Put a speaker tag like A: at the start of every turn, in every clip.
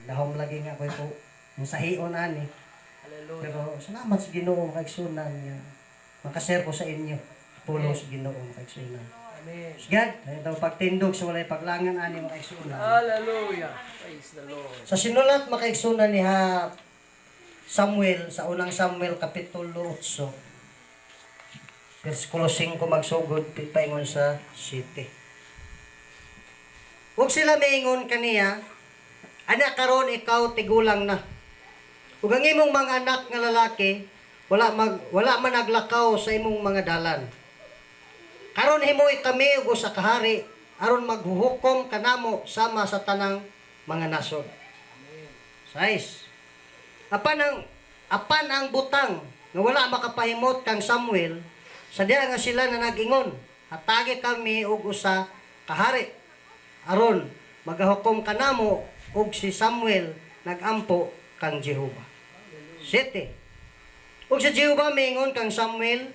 A: Dahom lagi nga ko ko yung sahion ani.
B: Hallelujah.
A: Pero salamat sa Ginoo, makaigsunan, nga makashare ko sa inyo pulong sa Ginoo, makaigsunan.
B: Amen.
A: God, ay daw pagtindog sa walay paglangan ani, makaigsunan.
B: Hallelujah. Praise the Lord.
A: Sa sinulat, makaigsunan, ni ha Samuel, sa Unang Samuel kapitulo 8 versikulo 5 magsugod paingon sa 7. Ug sila miingon kaniya, "Ana karon ikaw tigulang na. Ug ang imong mga anak nga lalaki wala man naglakaw sa imong mga dalan. Karon himoi kami og usa ka hari aron maghuhukom kanamo sama sa tanang mga nasod." 6. Apan ang butang nga wala makapahimot kang Samuel sa diha nga sila na nag-ingon, "Hatagi kami og usa ka hari aron magahukom kanamo," ug si Samuel nagampo kang Jehova. 7. Ug si Jehova miingon kang Samuel,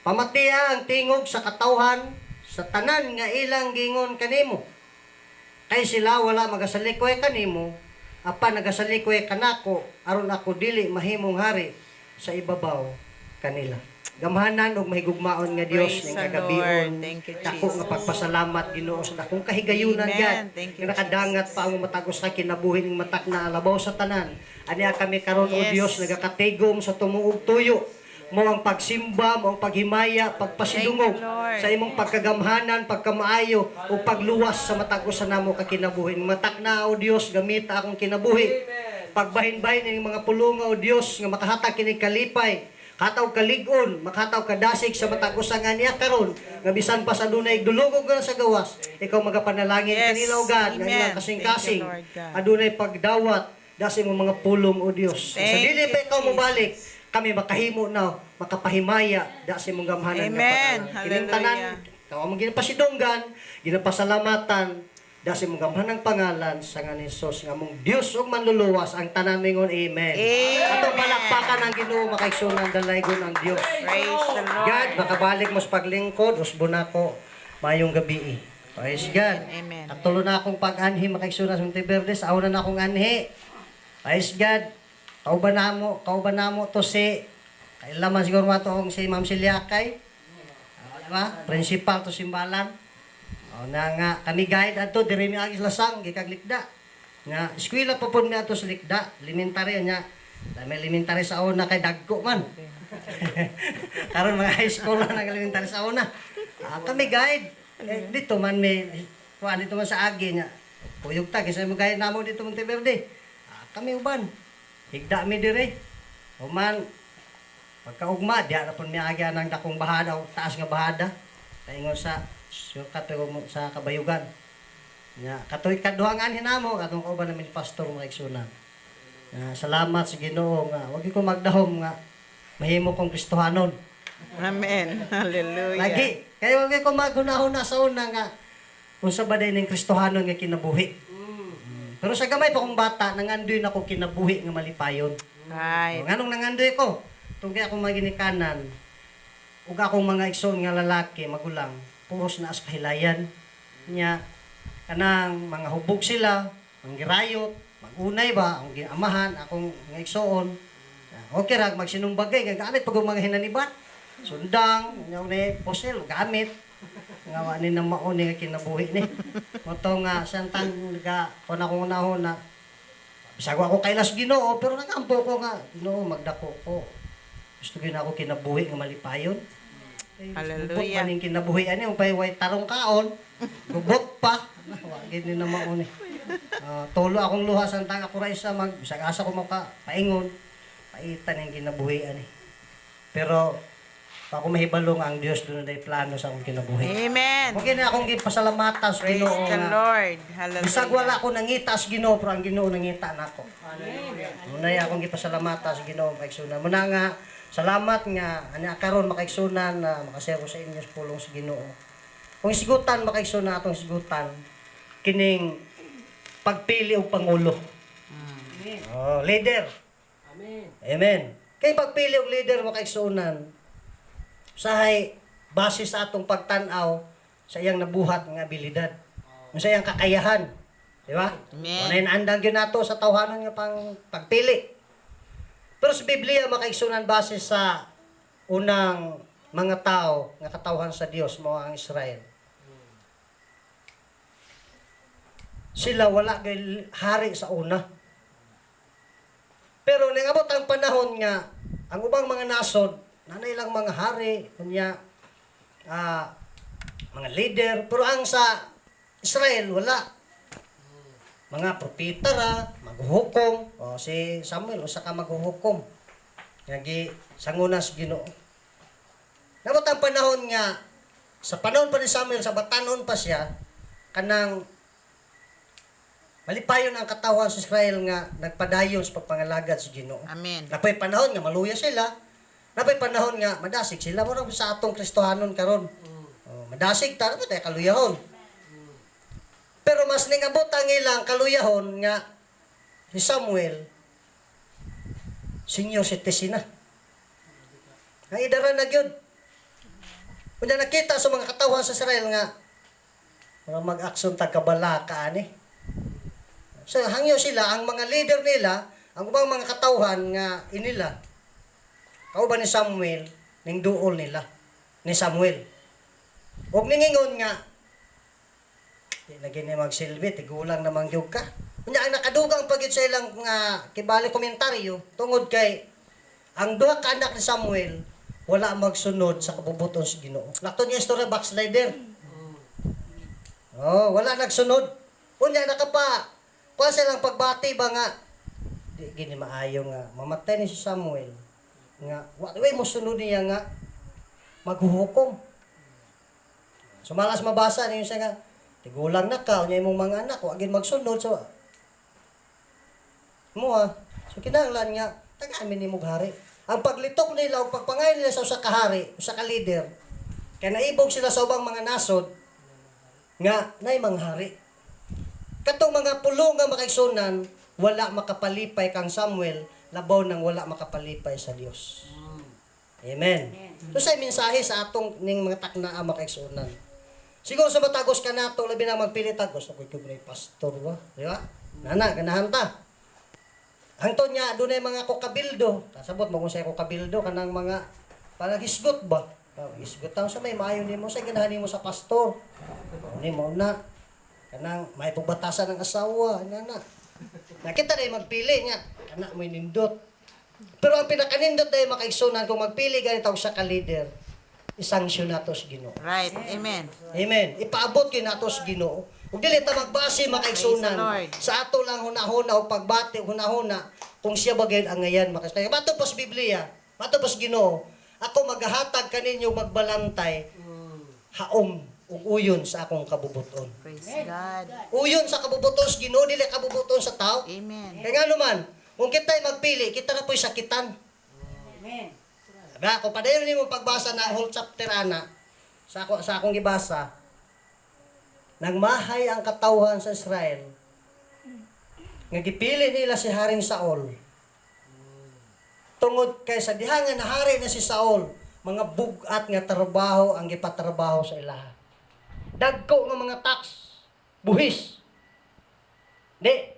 A: "Pamatia ang tingog sa katawhan sa tanan nga ilang gingon kanimo. Kay sila wala magasalikoy kanimo, apan nagasalikoy kanako aron ako dili mahimong hari sa ibabaw kanila." Gamhanan ug mahigugmaon nga Dios
C: Praise
A: ning
C: the
A: kagabion.
C: Lord. Thank you,
A: Dako nga
C: Jesus.
A: Pagpasalamat, Ginoo, sa dakong kahigayunan,
C: Amen.
A: God.
C: Thank you,
A: Nga nakadangat pa ang matagos ka kinabuhi ning matak na labaw sa tanan. Ania kami karon, o Dios, nagakatigom sa tumuog tuyo. Mo ang pagsimba, mo ang paghimaya, pagpasidungog
C: Thank you, Lord.
A: Sa imong pagkagamhanan, pagkamaayo ug pagluwas sa matag usa namo ka kinabuhi. Matak na, o Dios, gamita akong kinabuhi. Pagbahin-bahin ning mga pulunga, o Dios, nga makahatag kini kalipay, kataw kalig-on, makataw kadasig sa matag usa nga niya karon nga bisan pa sa dunay dulugog nga sa gawas, ikaw magapanalangin kanila, o God, nga
C: Amen.
A: ilang kasing-kasing
C: Thank you, Lord God.
A: Adunay pagdawat dasi mo mga pulong, o Dios. Sa
C: Thank
A: dili
C: you,
A: pa ikaw
C: Jesus.
A: Mobalik, kami makahimo na makapahimaya da sa imong gamhanan nga
C: Amen.
A: pangalan. Kining tanan,
C: Hallelujah.
A: ikaw ang ginapasidunggan, ginapasalamatan da sa imong gamhanang pangalan sa ngalan ni Jesus nga among Dios ug manluluwas. Ang tanan mingon, "Amen."
C: Amen.
A: Atong palakpakan ang Ginoo, makaigsunan, dalaygon ang Dios.
C: Praise the Lord.
A: God, makabalik mo sa paglingkod, usbo na ko, mayong gabi. Praise God.
C: Amen.
A: Katulo na akong pag-anhi, makaigsunan, sa Monteverde, sa na akong anhi. Praise God. Kauban na mo to si, kailan siguro mato akong si Ma'am Siliakay. Diba? Principal to simbalan. O na nga, kami guide ato, diri mi agi sa Lasang, gikag Likda. Nga, eskwela pa pod mi ato sa Likda, elementary nya. Dami elementary sa una kay dagko man. Karon mga high school na nag elementary sa una. Ah, kami guide. Eh, dito man may kuan dito man sa agi nya. Kuyog ta kasi mo guide namo dito Monteverde. Ah, kami uban. Higda mi dire. Human pagkaugma diha na pud mi agi ang dakong bahada o taas nga bahada. Paingon sa shortcut pero sa Kabayugan. Nya katoy kaduhang anhi namo katong kauban namin ni pastor, mga igsunan. Nga, salamat sa Ginoo nga wag ko magdahom nga mahimo kong Kristohanon.
C: Amen. Hallelujah.
A: Lagi kay wag ko maghunahuna sa una nga unsa ba ning Kristohanon nga kinabuhi. Pero sa gamay pa kong bata, nangandoy na ko kinabuhi nga malipayon. Nganong nangandoy ko? Tungkay akong mga ginikanan ug akong mga igsoon nga lalaki, magulang, puros na as kahilayan. Nya kanang mga hubog sila, manggirayot, magunay ba, ang ginamahan akong mga igsoon. Okay ra magsinumbagay nga gamit pag mga hinaniban. Sundang, nya ni posil gamit. Nga wa ni na mao ni nga kinabuhi ni. Moto nga santang naga kun akong unahon na bisag wa ako kailas Ginoo, pero nagampo ko nga, "Ginoo, magdako ko. Gusto gyud ako kinabuhi nga malipayon." Eh,
C: Hallelujah.
A: gubot man ning kinabuhi ani umpay way tarong kaon. Gubot pa. Wa gid ni na mao ni. Ah, tulo akong luha samtang ako ra isa mag bisag asa ko maka paingon. Paitan ning kinabuhi ani. Pero ako mahibalo nga ang Dios doon na plano sa akong kinabuhi.
C: Amen.
A: Okay na akong gipasalamatan sa
C: Praise
A: Ginoo
C: the
A: nga
C: Lord. Hallelujah.
A: bisag wala ko nangita sa Ginoo, pero ang Ginoo nangita nako. Muna akong gipasalamatan sa Ginoo, makaigsunan. Muna nga salamat nga ani karon, makaigsunan, na makashare ko sa inyo sa pulong sa Ginoo. Kung sigutan, makaigsunan, atong sigutan kining pagpili og pangulo. Oh, leader.
B: Amen.
A: Amen. Kay pagpili og leader, makaigsunan, usahay base sa atong pagtan-aw sa iyang nabuhat nga abilidad, sa iyang kakayahan, sa Di ba?
C: Amen.
A: Wala andang gyud nato sa tawhanon nga pang pagpili. Pero sa Biblia, makaigsunan, base sa unang mga tao nga katawhan sa Dios, mao ang Israel. Sila wala kay hari sa una. Pero nangabot ang panahon nga ang ubang mga nasod nanay lang mga hari, unya mga leader, pero ang sa Israel wala. Mga propeta ra, maghuhukom. O, si Samuel usa ka maghuhukom. Nga gi sanguna sa Ginoo. Nabot ang panahon nga sa panahon pa ni Samuel, sa batanon pa siya, kanang malipayon ang katawhan sa Israel nga nagpadayon sa pagpangalagad sa Ginoo.
C: Amen.
A: Napay panahon nga maluya sila. Napay panahon nga madasig sila. Mura sa atong Kristohanon karon. Oh, madasig ta pa tayo kaluyahon. Pero mas ningabot ang ilang kaluyahon nga si Samuel, senior citizen na. Ang idara na gyud. Unya nakita sa mga katawhan sa Israel nga mga mag-aksyon ta kabalaka ani. So hangyo sila ang mga leader nila, ang ubang mga katawhan nga inila. Kauban ni Samuel ning duol nila ni Samuel. Og ningingon nga di na gini magsilbi, tigulang namang gyud ka. Unya ang nakadugang pa gyud sa ilang nga kibali komentaryo tungod kay ang duha ka anak ni Samuel wala magsunod sa kabubuton sa Ginoo. Lakton niya istorya backslider. Oh, wala nagsunod. Unya nakapa kuha silang pagbati ba nga di gini maayo nga mamatay ni si Samuel nga wa way mo sunod niya nga maghuhukom. Sumalas mabasa niyo siya nga tigulang na ka unya imong mga anak wa gid magsunod, so mo ah. So kinahanglan nga taga-amin nimo hari. Ang paglitok nila o pagpangay nila sa usa ka hari, usa ka leader, kay naibog sila sa ubang mga nasod nga nay mga hari. Katong mga pulo nga makaigsunan, wala makapalipay kang Samuel, labaw nang wala makapalipay sa Dios. Amen. So sa mensahe sa atong ning mga taknaa, makaigsunan. Siguro sa matagos ka nato, labi na magpili ta, gusto ko yung pastor ba? Di ba? Nana, ganahan ta. Hangtod niya, doon ay mga kukabildo. Kasabot mo kung sa kukabildo, kanang mga palagisgot ba? Gisgot tao sa may maayo nimo sa ganahan nimo sa pastor. Ni mo na kanang may pagbatasan ng asawa, nana. Nakita na magpili niya, kana mo nindot. Pero ang pinakanindot ay makaigsunan kung magpili ganito sa ka-leader, isanksyon nato sa Ginoo.
C: Right. Amen.
A: Amen. Ipaabot kay nato sa Ginoo. Ug dili ta magbase, makaigsunan,
C: Praise the Lord.
A: sa ato lang hunahuna o pagbati hunahuna kung siya ba gayud ang ngayan makaigsunan. Mato pa sa Biblia, mato pa sa Ginoo, ako magahatag kaninyo magbalantay haom ug uyon sa akong kabubuton.
C: Praise God.
A: Uyon sa kabubuton sa Ginoo, dili kabubuton sa tao.
C: Amen.
A: Kaya nga naman, kung kita'y magpili, kita na po'y sakitan.
D: Amen.
A: Diba? Kung padayon nimo pagbasa na whole chapter ana, sa akong gibasa, nagmahay ang katawhan sa Israel, nga gipili nila si Haring Saul. Tungod kay sa diha nga nahari na si Saul, mga bugat nga trabaho ang gipatrabaho sa ilaha. Dagko nga mga tax, buhis. Di,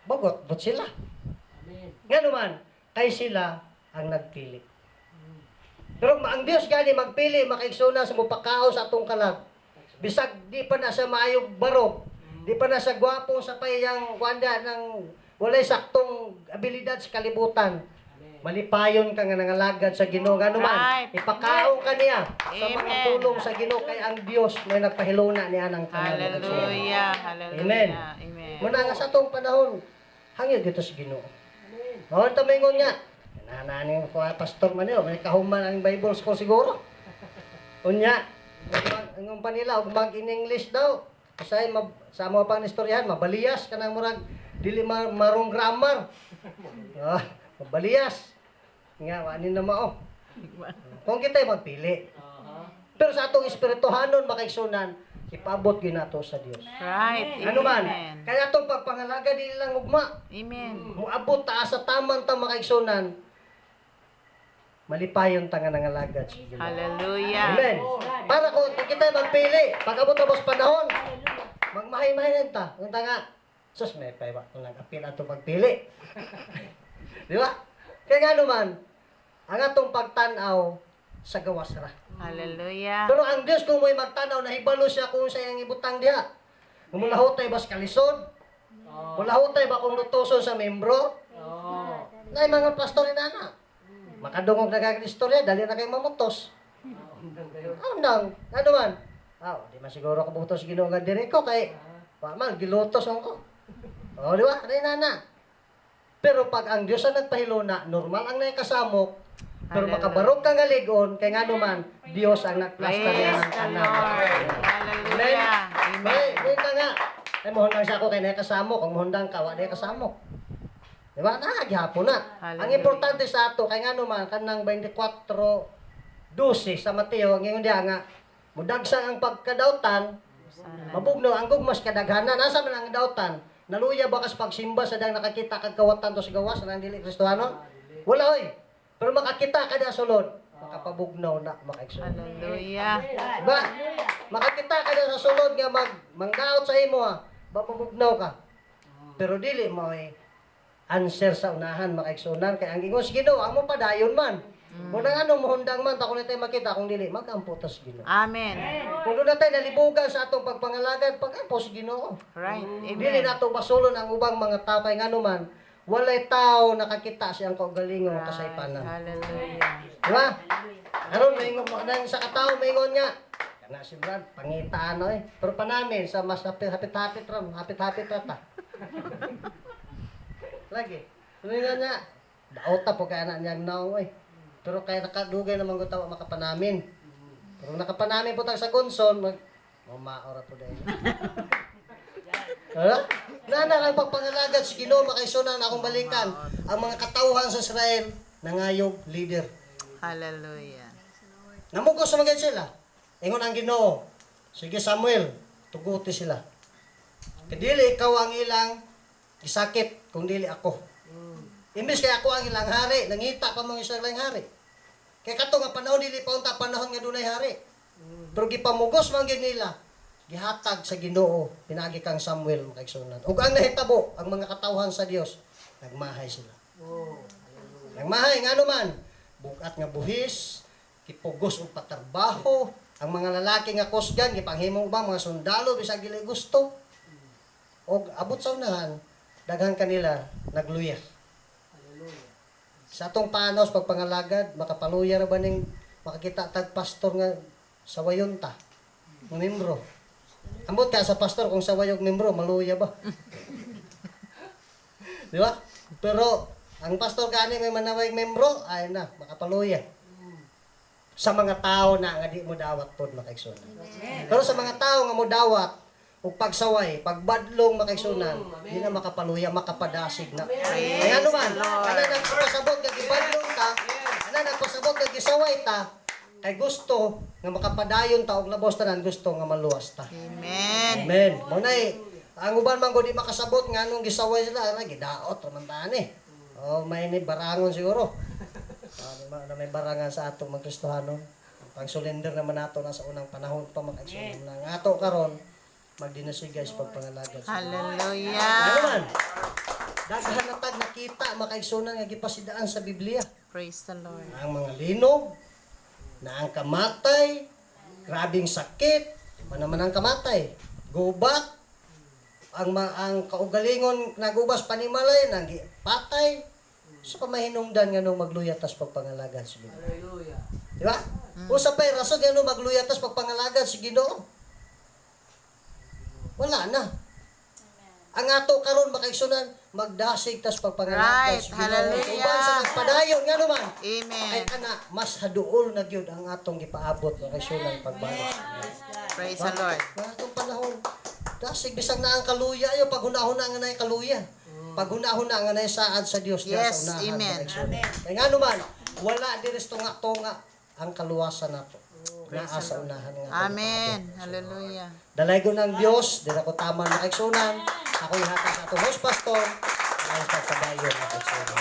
A: bagot, bot sila.
B: Amen.
A: Nga naman, kay sila ang nagpili. Pero ang Dios gani magpili, makaigsuna sa mupakao sa atong kalag. Bisag di pa na sa maayong barog, di pa na sa gwapo sa payang wanda ng walay saktong abilidad sa kalibutan.
B: Amen.
A: Malipayon ka nga nangalagad sa Ginoo. Nga naman, ipakaon ka niya sa mga
C: Amen.
A: tulong sa Ginoo kay ang Dios may nagpahiluna niya ng tanan, mga kaigsunan.
C: Hallelujah. Hallelujah.
A: Amen.
C: Amen.
A: Muna nga sa atong panahon, hangyo dito sa Ginoo.
B: Amen.
A: Oh, tumingon nga. Nananing ko pastor man niyo, may kahuman ang Bible school siguro. Unya, ang pa nila og mag in English daw. Usay sa mga pang istoryahan, mabaliyas kanang murag dili marong grammar. Ah, mabaliyas. Nga wa ni na mao. Kung kita'y magpili. Pero sa atong espirituhanon, makaigsunan, ipaabot gyud nato sa Dios.
C: Right.
A: Ano man,
C: Amen.
A: kaya atong pagpangalaga dili lang ugma.
C: Amen.
A: Muabot ta sa taman ta, makaigsunan, malipayon ta nga nangalagad sa Ginoo.
C: Hallelujah.
A: Amen. Para kung kita magpili, pag abot na sa panahon, magmahay-mahay na ta. Unta nga, Sus, may paywa ko nag-apil ato pagpili. Di ba? Kaya nga naman, ang atong pagtanaw sa gawas ra.
C: Hallelujah.
A: Pero ang Diyos kung mo'y magtanaw, nahibalo siya kung sa iyang ibutang diha. Kung mulahutay ba sa kalisod?
B: Oh.
A: Mulahutay ba kung lutuson sa membro?
B: Oh.
A: Nay mga pastor ni nana. Makadungog na kag istorya, dali na kayo mamutos.
B: Undang kayo.
A: Andang, ano man? Ah, di man siguro ako butos Ginoo nga diri ko kay wa man gilutos ako. Oh, di ba? Nay nana. Pero pag ang Diyos ang nagpahiluna, normal ang naikasamok, pero
C: Hallelujah.
A: makabarog ka nga ligon, kay ngano man, Diyos ang nagplasta niya
C: Praise
A: ng
C: the
A: tanan.
C: Lord. Hallelujah.
A: May,
C: Amen.
A: may ka nga. Ay, mohundang siya ako kay nakasamo. Kung mohundang ka, wa na kasamo. Di ba? Na, gihapon na. Ang
C: Hallelujah.
A: importante sa ato, kay nga naman, kanang 24:12 sa Mateo, ang ingon diya nga, mudagsang ang pagkadautan, mabugnaw ang gugmas kadaghanan. Asa man ang dautan? Naluya ba kas pagsimba sa dang nakakita kag kawatan to sa gawas nang dili Kristohanon? Wala oy. Pero makakita ka na sulod, makapabugnaw na makaigsoon.
C: Hallelujah.
A: Diba? Makakita ka na sa sulod nga mag mangdaot sa imo ha, ba mamugnaw ka. Pero dili mo eh, answer sa unahan makaigsunan kay ang ingon sa Ginoo ang mo padayon man. Kung ang ano mohundang man ta kun tayo makita kung dili magampo tas Ginoo.
C: Amen.
A: Kung doon na tayo nalibugan sa atong pagpangalagad pagampo sa Ginoo.
C: Right.
A: Dili
C: Amen.
A: nato basulon ang ubang mga tao kay ngano man walay tao nakakita siyang kaugalingon
C: Right.
A: kasaypanan.
C: Hallelujah.
A: Di ba? Karon maingon mo nang sa katao maingon nga. Kana si Brad pangita ano eh. Pero panamin sa mas hapit-hapit ra, hapit-hapit ra ta. Lagi. Maingon nga. Daot ta po kay anak niyang naong eh. Pero kaya nakadugay naman ko tawa makapanamin. Pero nakapanamin po tag sa konson, mag mamaora po dahil. Ha? Nana ang pagpangalagad sa Ginoo makaisunan akong balikan ang mga katawhan sa Israel nangayog leader.
C: Hallelujah.
A: Namugos sa mga sila. Ingon ang Ginoo. Sige Samuel, tuguti sila. Kay dili ikaw ang ilang gisakit kung dili ako. Imbes kay ako ang ilang hari, nangita pa mga isang ilang hari. Kay kato nga panahon dili pa unta panahon nga dunay hari. Pero gipamugos man gyud nila, gihatag sa Ginoo pinagi kang Samuel makaigsunan. Ug ang nahitabo ang mga katawhan sa Dios, nagmahay sila.
B: Oh.
A: Nagmahay ngano man, bugat nga buhis, gipugos og patrabaho, ang mga lalaki nga kusgan gipanghimo ubang mga sundalo bisag dili gusto. Og abot sa unahan, daghan kanila nagluya.
B: Hallelujah.
A: Sa atong panos pagpangalagad, makapaluya ra ba ning makakita tag pastor nga sawayon ta, nga membro. Ambot ka sa pastor kung sawayog membro, maluya ba? Di ba? Pero ang pastor gani may manaway membro, ay na, makapaluya. Sa mga tao na nga di mo dawat pod makaigsunan. Pero sa mga tao nga mo dawat ug pagsaway, pagbadlong makaigsunan, di na makapaluya, makapadasig na. Kaya ano man, ana nagpasabot nga gibadlong ta, ana nagpasabot nga gisaway ta, kay gusto nga makapadayon ta og labos tanan gusto nga maluwas ta.
C: Amen.
A: Amen. Mo na eh, ang uban man gud di makasabot nga anong gisaway sila, ana gidaot ra man ta ani. Oh, may ni barangon siguro. Ah, di ba, na may barangan sa atong mga Kristohanon. Pang surrender naman nato na sa unang panahon pa makaigsuon na nga ato karon magdinasig guys pagpangalagad sa Ano
C: Hallelujah.
A: man? Daghan na tag nakita makaigsunan nga gipasidaan sa Biblia.
C: Praise the Lord.
A: Ang mga linog, na ang kamatay, grabing sakit, iba naman ang kamatay, gubat, ang, ang kaugalingon nagubas panimalay, nang patay. So pamahinungdan nga nung magluya tas pagpangalagad sa Ginoo.
B: Hallelujah.
A: Di ba? Usa pa'y rason nga nung magluya tas pagpangalagad sa Ginoo. Wala na. Ang ato karon makaigsunan, magdasig tas pagpangalagad
C: Right.
A: sa Ginoo.
C: Hallelujah.
A: Uban sa nagpadayon nga naman. Kay
C: Amen.
A: kana mas haduol na gyud ang atong gipaabot makaigsunan pagbalos.
C: Praise the Lord.
A: Mga atong panahon, dasig bisag na ang kaluya ayo paghunahuna nga na kaluya. Paghunahuna nga na saad sa Dios diha
C: Yes,
A: sa unahan.
C: amen.
A: Makaigsunan. Kay ngano man, wala diri sa tunga-tunga ang kaluwasan nato. Naa sa unahan nga atong
C: Amen.
A: gipaabot.
C: Hallelujah.
A: Dalaygon ng Dios, dira ko tama makaigsunan. Ako ihatag sa atong host pastor, ang pagpadayon makaigsunan.